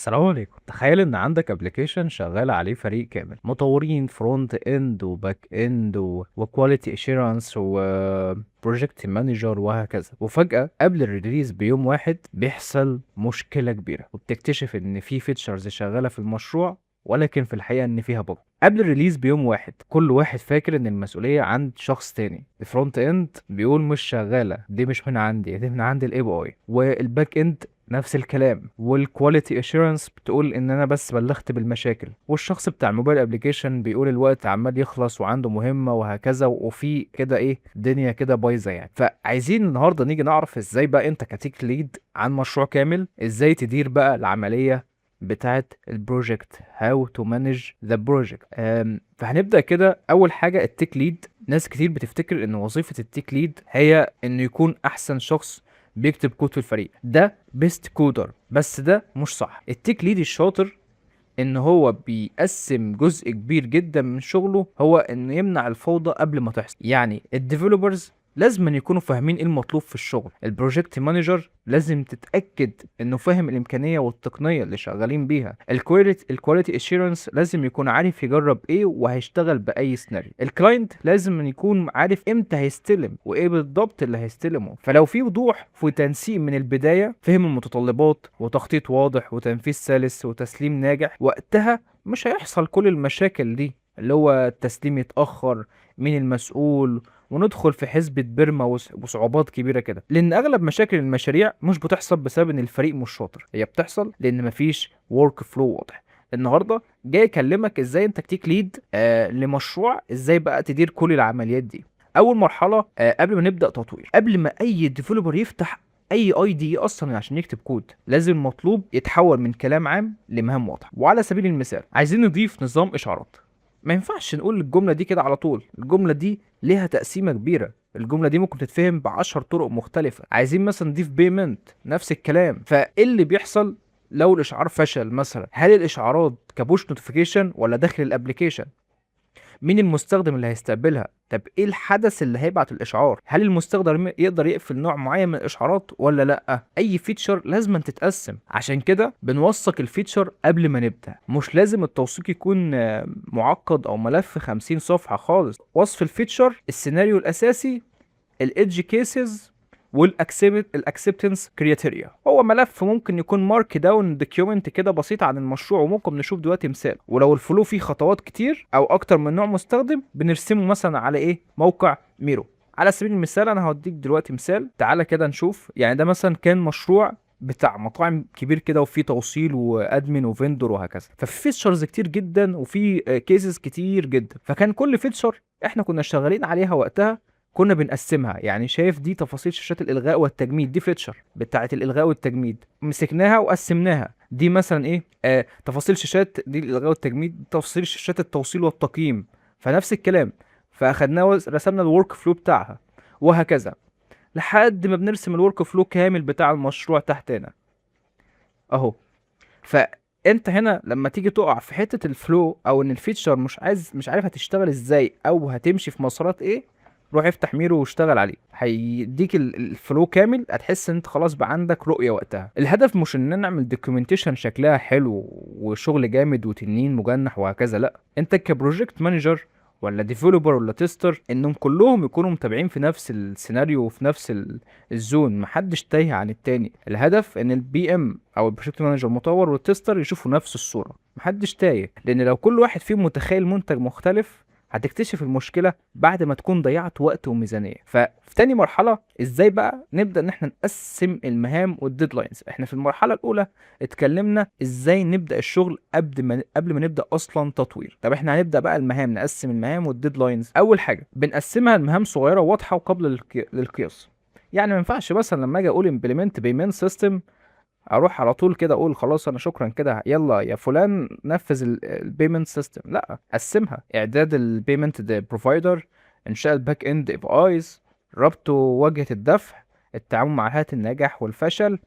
السلام عليكم. تخيل ان عندك application شغال عليه فريق كامل، مطورين front end و back end و quality assurance و project manager وهكذا، وفجأة قبل ال release بيوم واحد بيحصل مشكلة كبيرة، وبتكتشف ان في features شغالة في المشروع ولكن في الحقيقة ان فيها bug. قبل ال release بيوم واحد كل واحد فاكر ان المسؤولية عند شخص تاني. ال front end بيقول مش شغالة، دي مش من عندي، دي من عند ال API، وال back end نفس الكلام، وال quality assurance بتقول ان انا بس بلغت بالمشاكل، والشخص بتاع ال mobile application بيقول الوقت عمال يخلص وعنده مهمة وهكذا، وفي كده ايه، دنيا كده بايظة يعني. فعايزين النهارده نيجي نعرف ازاي بقى انت ك tech lead عن مشروع كامل ازاي تدير بقى العملية بتاعه ال project، how to manage the project. فهنبدا كده. اول حاجة ال tech lead، ناس كتير بتفتكر ان وظيفة ال tech lead هي انه يكون احسن شخص بيكتب كود في الفريق، ده best coder، بس ده مش صح. ال tech lead الشاطر ان هو بيقسم جزء كبير جدا من شغله هو انه يمنع الفوضى قبل ما تحصل. يعني ال developers لازم أن يكونوا فاهمين ايه المطلوب في الشغل، ال project manager لازم تتاكد انه فاهم الامكانية والتقنية اللي شغالين بيها، ال quality assurance لازم يكون عارف يجرب ايه وهيشتغل باي سيناريو، ال client لازم أن يكون عارف امتى هيستلم وايه بالضبط اللي هيستلمه. فلو في وضوح في تنسيق من البدايه، فهم المتطلبات وتخطيط واضح وتنفيذ سلس وتسليم ناجح، وقتها مش هيحصل كل المشاكل دي، اللي هو التسليم يتأخر، مين المسؤول، وندخل في حسبة بيرما وصعوبات كبيرة كده. لأن أغلب مشاكل المشاريع مش بتحصل بسبب إن الفريق مش شاطر، هي بتحصل لأن مفيش workflow واضح. النهارده جاي اكلمك ازاي انت tech lead لمشروع، ازاي بقى تدير كل العمليات دي. اول مرحلة قبل ما نبدا تطوير، قبل ما اي developer يفتح اي IDE اصلا عشان يكتب كود، لازم المطلوب يتحول من كلام عام لمهام واضحه. وعلى سبيل المثال، عايزين نضيف نظام اشعارات، ما ينفعش نقول الجملة دي كده على طول، الجملة دي ليها تقسيمه كبيره، الجملة دي ممكن تتفهم ب10 طرق مختلفه. عايزين مثلا نضيف payment، نفس الكلام. فايه اللي بيحصل لو الاشعار فشل مثلا؟ هل الاشعارات ك push notification ولا داخل ال application؟ مين المستخدم اللي هيستقبلها؟ طب ايه الحدث اللي هيبعت الاشعار؟ هل المستخدم يقدر يقفل نوع معين من الاشعارات ولا لا؟ اي feature لازم تتقسم، عشان كده بنوثق ال feature قبل ما نبدا. مش لازم التوثيق يكون معقد او ملف 50 صفحة خالص. وصف ال feature، السيناريو الاساسي، ال edge cases، وال acceptance criteria. هو ملف ممكن يكون markdown document كده بسيط عن المشروع، وممكن نشوف دلوقتي مثال. ولو ال flow فيه خطوات كتير او اكتر من نوع مستخدم، بنرسمه مثلا على ايه؟ موقع ميرو. على سبيل المثال، انا هوديك دلوقتي مثال، تعالى كده نشوف. يعني ده مثلا كان مشروع بتاع مطاعم كبير كده، وفيه توصيل و admin و vendor وهكذا، ففي features كتير جدا وفي cases كتير جدا. فكان كل feature احنا كنا شغالين عليها وقتها كنا بنقسمها. يعني شايف دي تفاصيل شاشات الالغاء والتجميد، دي feature بتاعه الالغاء والتجميد، مسكناها وقسمناها. دي مثلا ايه؟ تفاصيل شاشات دي الالغاء والتجميد، تفاصيل شاشات التوصيل والتقييم، فنفس الكلام، فاخدناها ورسمنا ال workflow بتاعها وهكذا، لحد ما بنرسم ال workflow كامل بتاع المشروع تحت هنا اهو. فانت هنا لما تيجي تقع في حتة ال flow او ان ال feature مش عارف هتشتغل ازاي او هتمشي في مسارات ايه، روح افتح ميرو واشتغل عليه، هيديك ال flow كامل، هتحس ان انت خلاص بقى عندك رؤية وقتها. الهدف مش ان نعمل documentation شكلها حلو وشغل جامد وتنين مجنح وهكذا، لا، انت ك project manager ولا developer ولا tester، انهم كلهم يكونوا متابعين في نفس السيناريو وفي نفس ال zone، محدش تايه عن التاني. الهدف ان ال PM او ال project manager، المطور، وال tester يشوفوا نفس الصورة، محدش تايه، لان لو كل واحد فيهم متخيل منتج مختلف هتكتشف المشكلة بعد ما تكون ضيعت وقت وميزانية. ففي تاني مرحلة، ازاي بقى نبدأ ان احنا نقسم المهام وال deadlines؟ احنا في المرحلة الاولى اتكلمنا ازاي نبدأ الشغل قبل ما نبدأ اصلا تطوير. طب احنا هنبدأ بقى المهام، نقسم المهام وال deadlines. اول حاجة بنقسمها لمهام صغيرة واضحة وقابلة للقياس. يعني ما ينفعش مثلا لما اجي اقول implement payment system اروح على طول كده اقول خلاص انا شكرا كده، يلا يا فلان نفذ ال payment system. لا، قسمها: اعداد ال payment provider، انشاء ال back end APIs، ربط واجهة الدفع، التعامل مع حالات النجاح والفشل،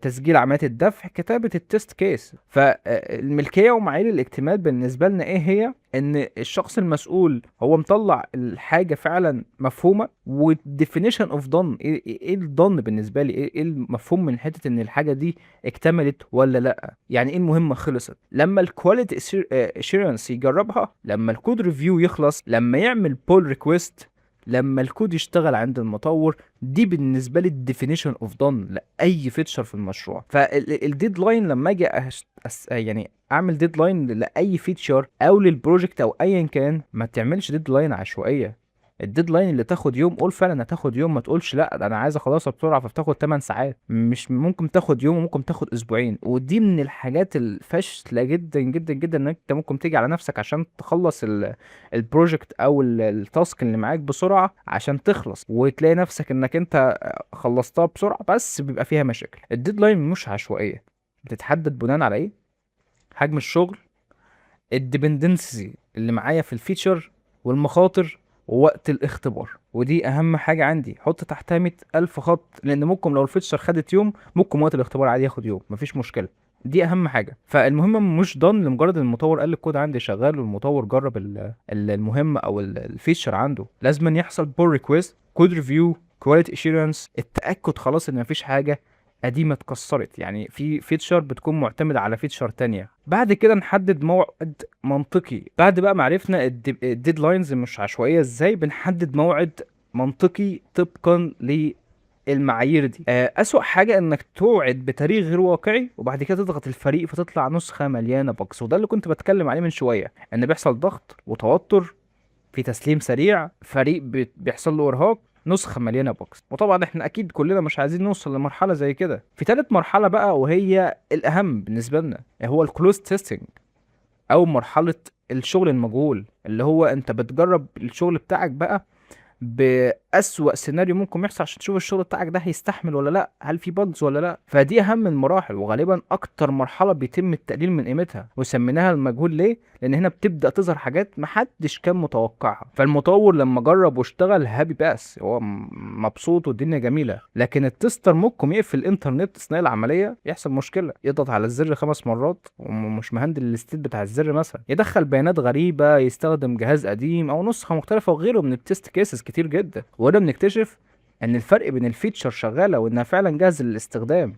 تسجيل عمليات الدفع، كتابة ال test case. فالملكية ومعايير الاكتمال بالنسبة لنا ايه هي؟ ان الشخص المسؤول هو مطلع الحاجة فعلا مفهومة، وال definition of done، ايه ال done بالنسبة لي، ايه المفهوم من حتة ان الحاجة دي اكتملت ولا لا، يعني ايه المهمة خلصت. لما ال quality assurance يجربها، لما ال code review يخلص، لما يعمل pull request، لما الكود يشتغل عند المطور، دي بالنسبة لي ال definition of done لاي feature في المشروع. فال deadline لما اجي يعني اعمل deadline لاي feature او لل project او ايا كان، ما تعملش deadline عشوائيه. ال deadline اللي تاخد يوم قول فعلا هتاخد يوم، ما تقولش لا ده انا عايز اخلصها بسرعة فبتاخد 8 ساعات. مش ممكن تاخد يوم وممكن تاخد اسبوعين، ودي من الحاجات الفاشلة جدا جدا جدا، انك انت ممكن تيجي على نفسك عشان تخلص ال project او ال task اللي معاك بسرعة عشان تخلص، وتلاقي نفسك انك انت خلصتها بسرعة بس بيبقى فيها مشاكل. ال deadline مش عشوائيه، بتتحدد بناء على ايه؟ حجم الشغل، ال dependency اللي معايا في ال feature، والمخاطر، ووقت الاختبار. ودي اهم حاجة عندي، حط تحتها 100,000 خط، لان ممكن لو ال feature خدت يوم ممكن وقت الاختبار عادي ياخد يوم، مفيش مشكله. دي اهم حاجه. فالمهمه مش done لمجرد ان المطور قال الكود عندي شغال والمطور جرب المهمة او ال feature عنده. لازم يحصل pull request، code review، quality assurance، التاكد خلاص ان مفيش حاجة قديمة اتكسرت، يعني في feature بتكون معتمدة على feature تانية. بعد كده نحدد موعد منطقي. بعد بقى ما عرفنا ال deadlines مش عشوائية ازاي، بنحدد موعد منطقي طبقا للمعايير دي. أسوأ حاجة انك توعد بتاريخ غير واقعي وبعد كده تضغط الفريق فتطلع نسخة مليانة bugs، وده اللي كنت بتكلم عليه من شوية، ان بيحصل ضغط وتوتر في تسليم سريع، فريق بيحصل له ارهاق، نسخة مليانة bugs. وطبعا احنا اكيد كلنا مش عايزين نوصل لمرحلة زي كده. في تالت مرحلة بقى وهي الاهم بالنسبة لنا، هو ال closed testing او مرحلة الشغل المجهول، اللي هو انت بتجرب الشغل بتاعك بقى بأسوأ سيناريو ممكن يحصل عشان تشوف الشغل بتاعك ده هيستحمل ولا لا، هل في bugs ولا لا. فدي اهم المراحل، وغالبا اكتر مرحلة بيتم التقليل من قيمتها، وسميناها المجهول ليه؟ لان هنا بتبدا تظهر حاجات محدش كان متوقعها. فالمطور لما جرب واشتغل happy، بس هو مبسوط والدنيا جميله، لكن ال tester ممكن يقفل الانترنت اثناء العمليه، يحصل مشكله، يضغط على الزر 5 مرات ومش مهندل ال state بتاع الزر مثلا، يدخل بيانات غريبه، يستخدم جهاز قديم او نسخه مختلفة وغيره من ال test cases كتير جدا. وهنا بنكتشف ان الفرق بين ال feature شغالة وانها فعلا جاهزة للاستخدام.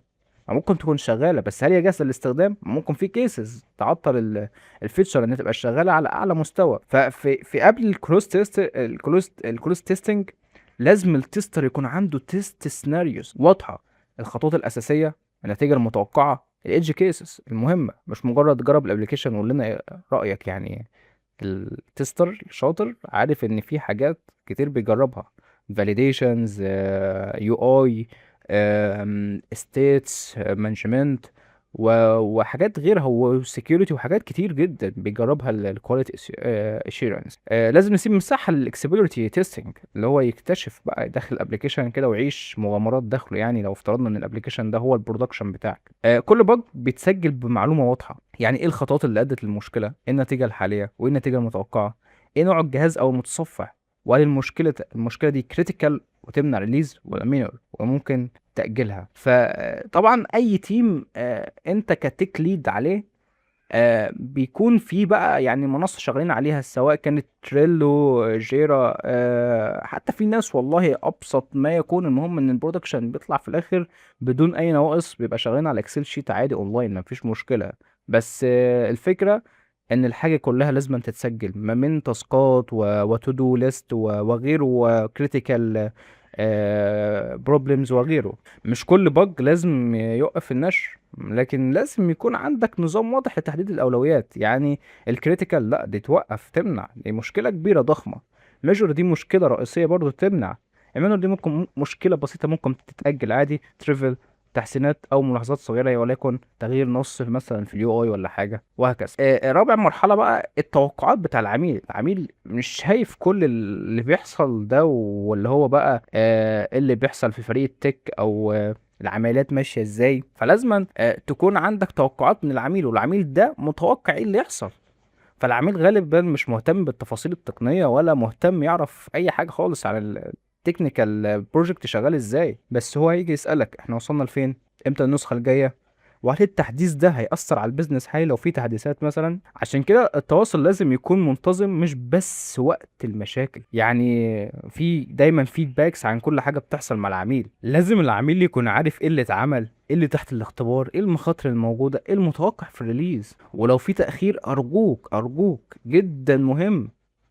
ممكن تكون شغالة بس هل هي جاهزة للاستخدام؟ ممكن في cases تعطل ال feature انها تبقى شغالة على اعلى مستوى. ففي قبل ال closed test ال closed testing لازم ال tester يكون عنده test scenarios واضحه، الخطوات الاساسيه، النتيجة المتوقعة، ال edge cases المهمه، مش مجرد جرب ال application وقول لنا إيه رايك. يعني ال tester الشاطر عارف ان في حاجات كتير بيجربها، validations، UI، states management، وحاجات غيرها، و security، وحاجات كتير جدا بيجربها ال quality assurance. لازم نسيب مساحة لل exploratory testing، اللي هو يكتشف بقى داخل ال application كده ويعيش مغامرات داخله. يعني لو افترضنا ان ال application ده هو ال production بتاعك، كل bug بيتسجل بمعلومة واضحه، يعني ايه الخطوات اللي ادت للمشكله، ايه النتيجة الحاليه، وايه النتيجة المتوقعة، ايه نوع الجهاز او المتصفح، وهل المشكله دي critical وتمنع release ولا minor وممكن تأجلها. فطبعا اي team انت ك tech lead عليه بيكون في بقى يعني منصة شغالين عليها، سواء كانت Trello، Jira، حتى في ناس والله ابسط ما يكون، المهم ان ال production بيطلع في الاخر بدون اي نواقص، بيبقى شغالين على Excel sheet عادي اونلاين، مفيش مشكلة. بس الفكرة ان الحاجة كلها لازم تتسجل ما من task ات و to do list وغيره و critical problems وغيره. مش كل bug لازم يوقف النشر، لكن لازم يكون عندك نظام واضح لتحديد الأولويات. يعني ال critical لا دي توقف تمنع، دي مشكلة كبيرة ضخمة. major دي مشكلة رئيسية برضو تمنع. ال minor دي ممكن مشكلة بسيطة ممكن تتأجل عادي، trivial تحسينات او ملاحظات صغيرة وليكن تغيير نص مثلا في ال UI ولا حاجة وهكذا. رابع مرحلة بقى التوقعات بتاع العميل. العميل مش شايف كل اللي بيحصل ده، واللي هو بقى اللي بيحصل في فريق ال tech او العمليات ماشية ازاي. فلازما تكون عندك توقعات من العميل، والعميل ده متوقع ايه اللي يحصل. فالعميل غالبا مش مهتم بالتفاصيل التقنية ولا مهتم يعرف اي حاجة خالص عن ال technical project شغال ازاي، بس هو هيجي يسالك احنا وصلنا لفين، امتى النسخة الجايه، وهل التحديث ده هيأثر على ال business حالي لو في تحديثات مثلا. عشان كده التواصل لازم يكون منتظم، مش بس وقت المشاكل. يعني في دايما feedbacks عن كل حاجة بتحصل مع العميل. لازم العميل يكون عارف ايه اللي اتعمل، ايه اللي تحت الاختبار، ايه المخاطر الموجودة، ايه المتوقع في ال release. ولو في تأخير ارجوك ارجوك جدا مهم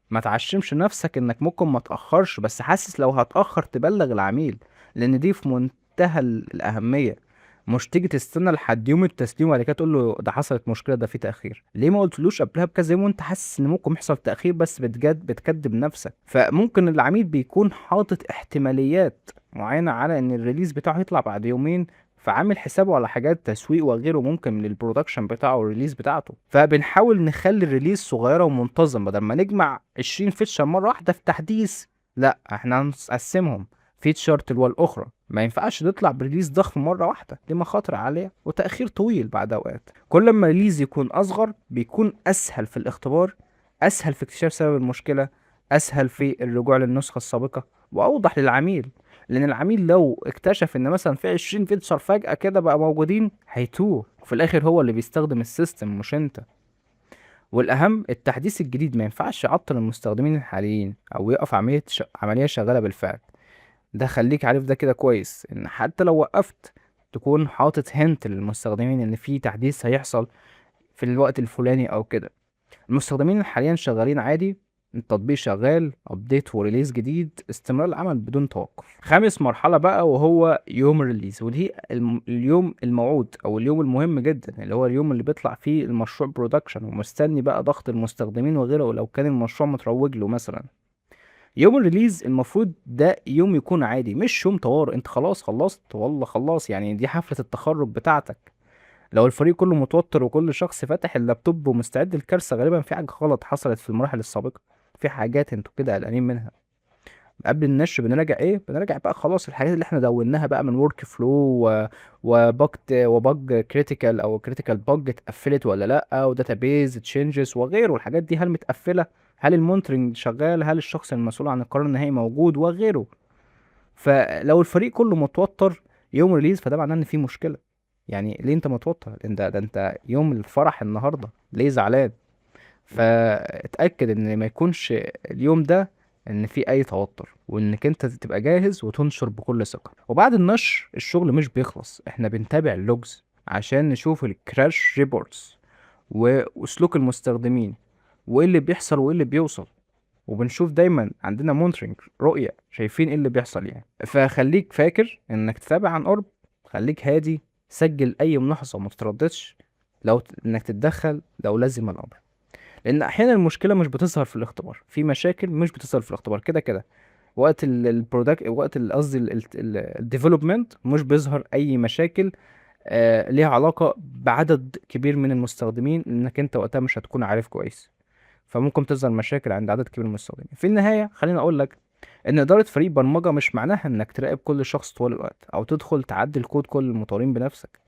ما تعشمش نفسك انك ممكن ما تأخرش، بس حاسس لو هتأخر تبلغ العميل، لان دي في منتهى الأهمية. مش تيجي تستنى لحد يوم التسليم وبعد كده تقول له ده حصلت مشكلة، ده في تأخير. ليه ما قلتلوش قبلها بكذا يوم وانت حاسس ان ممكن يحصل تأخير، بس بتجد بتكدب نفسك. فممكن العميل بيكون حاطط احتماليات معينة على ان ال release بتاعه يطلع بعد يومين، فعامل حسابه على حاجات تسويق وغيره ممكن من ال production بتاعه وال release بتاعته. فبنحاول نخلي ال release صغيرة ومنتظم، بدل ما نجمع 20 feature مرة واحدة في تحديث، لا احنا هنقسمهم feature تلو الاخرى. ما ينفعش نطلع ب release ضخم مرة واحده، دي مخاطر عالية وتاخير طويل بعد اوقات. كل ما release يكون اصغر بيكون اسهل في الاختبار، اسهل في اكتشاف سبب المشكله، اسهل في الرجوع للنسخه السابقه، واوضح للعميل. لان العميل لو اكتشف ان مثلا في 20 feature فجأة كده بقى موجودين هيتوه، وفي الاخر هو اللي بيستخدم ال system مش انت. والاهم التحديث الجديد ما ينفعش يعطل المستخدمين الحاليين او يقف عملية شغالة بالفعل. ده خليك عارف ده كده كويس، ان حتى لو وقفت تكون حاطط hint للمستخدمين ان في تحديث هيحصل في الوقت الفلاني او كده. المستخدمين حاليا شغالين عادي، التطبيق شغال، update و release جديد، استمرار العمل بدون توقف. خامس مرحلة بقى وهو يوم ال release، ودي اليوم الموعود او اليوم المهم جدا، اللي هو اليوم اللي بيطلع فيه المشروع production ومستني بقى ضغط المستخدمين وغيره لو كان المشروع متروج له مثلا. يوم ال release المفروض ده يوم يكون عادي، مش يوم طوارئ. انت خلاص خلصت والله خلاص، يعني دي حفلة التخرج بتاعتك. لو الفريق كله متوتر وكل شخص فاتح اللابتوب ومستعد للكارثة، غالبا في حاجة غلط حصلت في المراحل السابقة، في حاجات انتوا كده قلقانين منها. قبل النشر بنراجع ايه؟ بنراجع بقى خلاص الحاجات اللي احنا دوناها بقى من workflow و bug و bug critical او critical bug اتقفلت ولا لا، و database changes وغيره. الحاجات دي هل متقفله، هل ال monitoring شغال، هل الشخص المسؤول عن القرار النهائي موجود وغيره. فلو الفريق كله متوتر يوم release فده معناه ان في مشكله. يعني ليه انت متوتر؟ انت ده انت يوم الفرح النهارده، ليه زعلان؟ فاتأكد ان ما يكونش اليوم ده ان في اي توتر، وانك انت تبقى جاهز وتنشر بكل ثقة. وبعد النشر الشغل مش بيخلص، احنا بنتابع ال logs عشان نشوف ال crash reports وسلوك المستخدمين وايه اللي بيحصل وايه اللي بيوصل، وبنشوف دايما عندنا monitoring رؤية شايفين ايه اللي بيحصل يعني. فخليك فاكر انك تتابع عن قرب، خليك هادي، سجل اي ملاحظة وما تترددش لو انك تتدخل لو لزم الامر، لان احيانا المشكلة مش بتظهر في الاختبار. في مشاكل مش بتظهر في الاختبار كده كده وقت ال product، وقت قصدي ال development مش بيظهر اي مشاكل ليها علاقة بعدد كبير من المستخدمين، لانك انت وقتها مش هتكون عارف كويس، فممكن تظهر مشاكل عند عدد كبير من المستخدمين. في النهاية خليني اقول لك ان ادارة فريق برمجة مش معناها انك تراقب كل شخص طول الوقت او تدخل تعدل كود كل المطورين بنفسك.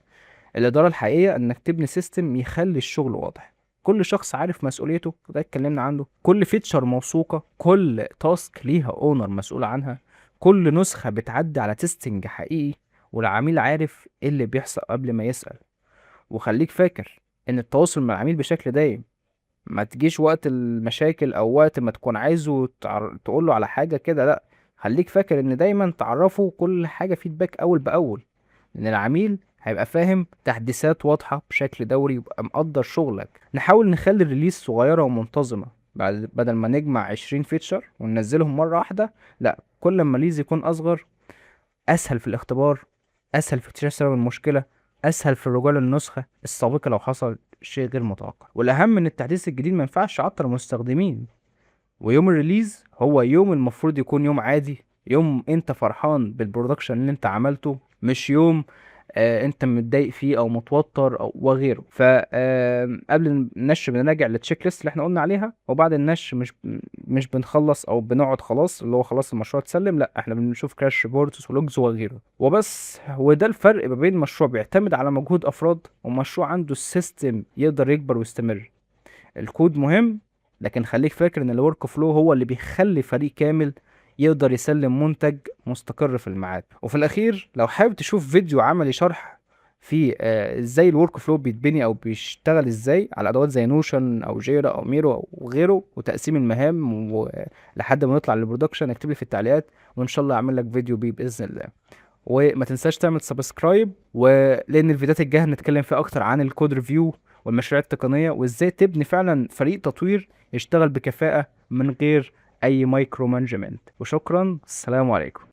الادارة الحقيقية انك تبني system يخلي الشغل واضح، كل شخص عارف مسؤوليته، وده اتكلمنا عنه، كل feature موثوقة، كل task ليها owner مسؤول عنها، كل نسخة بتعدي على testing حقيقي، والعميل عارف ايه اللي بيحصل قبل ما يسأل. وخليك فاكر ان التواصل مع العميل بشكل دايم، ما تجيش وقت المشاكل او وقت ما تكون عايزه تقوله على حاجة كده، لا خليك فاكر ان دايما تعرفه كل حاجة feedback اول باول، ان العميل هيبقى فاهم تحديثات واضحة بشكل دوري ويبقى مقدر شغلك. نحاول نخلي ال release صغيرة ومنتظمة، بدل ما نجمع 20 feature وننزلهم مرة واحدة، لا كل ما ال release يكون أصغر أسهل في الاختبار، أسهل في اكتشاف سبب المشكلة، أسهل في الرجوع للنسخة السابقة لو حصل شيء غير متوقع. والأهم إن التحديث الجديد ما ينفعش يعطل المستخدمين. ويوم ال release هو يوم المفروض يكون يوم عادي، يوم انت فرحان بال production اللي انت عملته، مش يوم انت متضايق فيه او متوتر او وغيره. ف قبل النشر بنراجع ال checklist اللي احنا قلنا عليها، وبعد النشر مش بنخلص او بنقعد خلاص اللي هو خلاص المشروع اتسلم، لا احنا بنشوف crash reports و logs وغيره وبس. وده الفرق ما بين مشروع بيعتمد على مجهود افراد ومشروع عنده ال system يقدر يكبر ويستمر. الكود مهم، لكن خليك فاكر ان ال workflow هو اللي بيخلي فريق كامل يقدر يسلم منتج مستقر في الميعاد. وفي الاخير لو حابب تشوف فيديو عملي شرح في ازاي ال workflow بيتبني او بيشتغل ازاي على ادوات زي Notion او Jira او Miro وغيره، وتقسيم المهام ولحد ما نطلع لل production، اكتب لي في التعليقات وان شاء الله اعمل لك فيديو بيه باذن الله. وما تنساش تعمل subscribe، ولان الفيديوهات الجاية هنتكلم فيها اكتر عن ال code review والمشاريع التقنية، وازاي تبني فعلا فريق تطوير يشتغل بكفاءة من غير اي micromanagement. وشكرا، السلام عليكم.